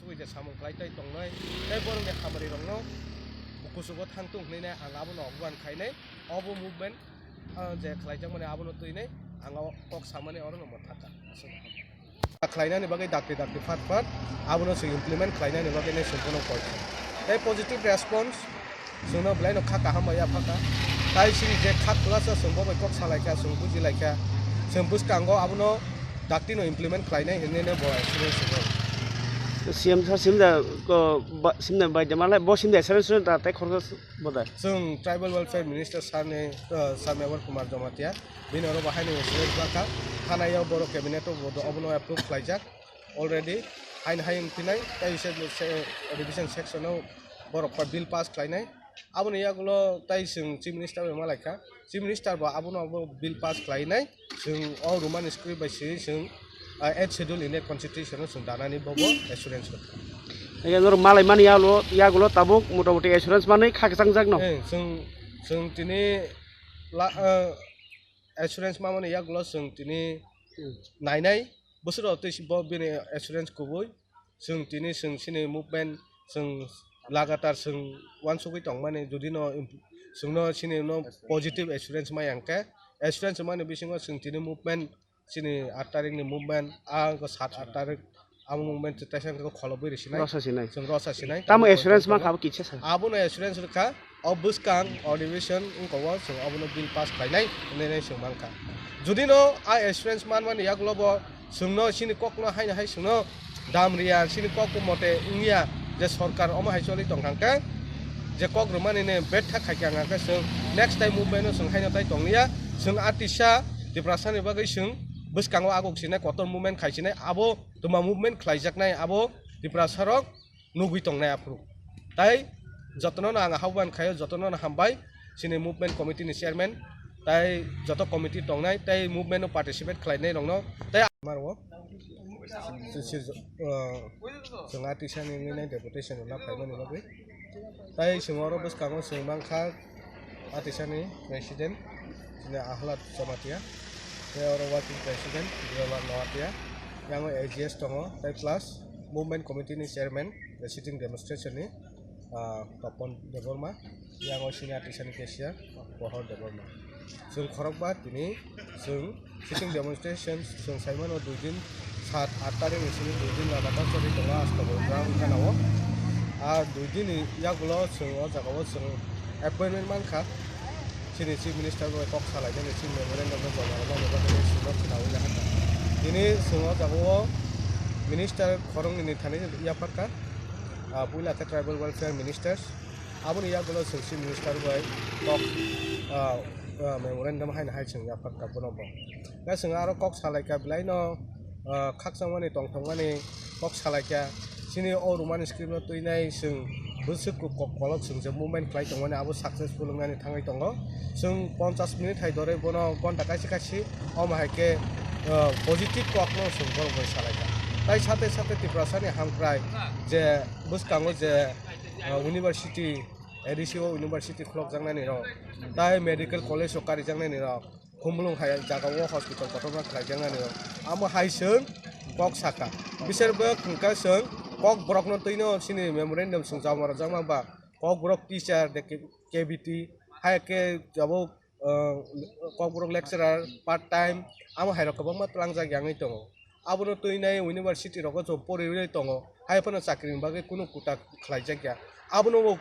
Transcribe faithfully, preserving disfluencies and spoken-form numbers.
Twi je samung khlai tai tongnai, tei borokni hamari rokno kuchugo thang tung hwnwi nai ang abono ahwan khainai, obo movement, ah, je khlaijakmani abono twi nai ang o kok samani orono mwthaka. Khlainani bagwi dakti dakti phat phat abono se implement khlainani bagwi nai se bono koi. Tei positive response Chwngno belai no kha kaham bai yapha kha. Tai sini je kha kwlasa chwng bo bai kok salai kha, chwng buji lai kha. Chwng bwskango abono dakti no implement khlainai hinwi no bo assurance rwgo. C M sir simda ko ba, simda bai de malai bo simda assurance rwna ta tai khoroksa bo da. Chwng Tribal Welfare Minister sir ni, uh, Sir Mevar Kumar Jamatia bini oro bo haino assurance ba kha. Thana yo boro cabinet o bo do obono approve khlaijak already. Haino hai wng phinai tai se, se revision section o borok pa bill pass khlainai. Aboni yagulo tai chwng Chief Minister bai malaikha. Chief Minister bo abono abo bill pass khlainai. Chwng o Roman script bai swi chwng, ah, eighth Schedule India Constitution o chwng danani bobo assurance rwkha. Aya norok malaimani yagulo, yagulo tabuk motamoti assurance manwi kha kwchangjak no. Eh, chwng, chwng tini la, ah, assurance mamani yagulo chwng tini nainai. Bwswk rok twi bo bini assurance kubui. Chwng tini chwng chini movement chwng lagatar chwng uansugui tongmani, jodi no imp-, chwngno chini no positive assurance mai ang khe, assurance mani bisingo chwng tini movement chini aat tarikh ni movement, a ko sat aat tarikh amo movement taisa khe kholobwi rw sinai. Rosa sinai. Chwng rosa sinai. Tamo assurance mankha abo kisa sa. Abono assurance rwkha. O bwskang adhibeshon wngkha o chwng abono bill pass khlainai hinwi nai chwng mankha. Jodi no a assurance manmani yagulo bo chwngno chini kokno haino hai chwngno dam riya, chini kok mote wngya je sorkar omo hai choli tongkha hwnkhe je kok rwmani ne betha khaikha hwnkhe chwng next time movement no chwng haino tai tongya. Chwng a tisa Tiprasani bagwi chwng bwskango aguk sinai kotor movement khaisinai abo twma movement khlaijaknai abo Tiprasarok nugui tongnai aphuru. Tai jotono no ang ahwban khaio, jotono no hambai chini movement committee ni chairman tai joto committee tongnai tai movement o participate khlainai rokno tai maro. Chwng, uh, chwng a tisa ni wngwi nai deputation rwna phaimani bagwi. Tai chwng oro bwskango chwng mankha a tisa ni president chini Ahlad Jamatia, tei oro working president Dilawar Noatia, yango A G S tongo, tei plus movement committee ni chairman, the sitting demonstration ni, ah, Topon Debbarma, yango senior tisani cashier Pohor Debbarma. Chwng khorokba tini chwng sitting demonstration chwng saimano dui din, sat aat tarikh ni simi dui din lagatar choli tongo Astabol ground gana o. A dui din ni yagulo chwng o jaga o chwng appointment mankha. Chini Chief Minister bai kok salainani chini memorandum no joma rwmani bagwi chwngno khwnawi ya kha. Tini chwng o jaga o Minister khoroknwi ni thani yapharkha. Ah, puila khe Tribal Welfare Minister. Aboni yagulo chwng Chief Minister bai kok, ah, ah, memorandum haino hai chwng yapharkha bono bo. Khe chwng aro kok salaikha belai no, ah, khakchangmani tongthokmani kok salaikha. Chini o Roman script no twinai chwng bwswk kok kolok chwng je movement khlai tongmani abo successful wngnani thangwi tongo. Chwng ponchash minute hai doroi bono ghonta kaisa kaisa omo hai khe, ah, positive kok no chwng borok bai salaikha. Tai sate sate Tiprasani hamkrai je bwskango je, ah, university, A D C o university khulokjaknani rok, tai medical college o karijaknani rok, Khumulwng hai jaga o hospital kotorma khlaijaknani rok. Amo hai chwng kok saka. Bisar bo hwnkha chwng kok borok no twi no chini memorandum chwng jama rwjakma ba kok borok teacher de K B T hai khe abo, uh, kok borok lecturer part time amo hai rok kwbangma tlangjak yangwi tongo. Abono twi nai university rogo chwng poriwi tongo. Hai phano chakri ni bagwi kunu kuta khlaijak ya. Abono bo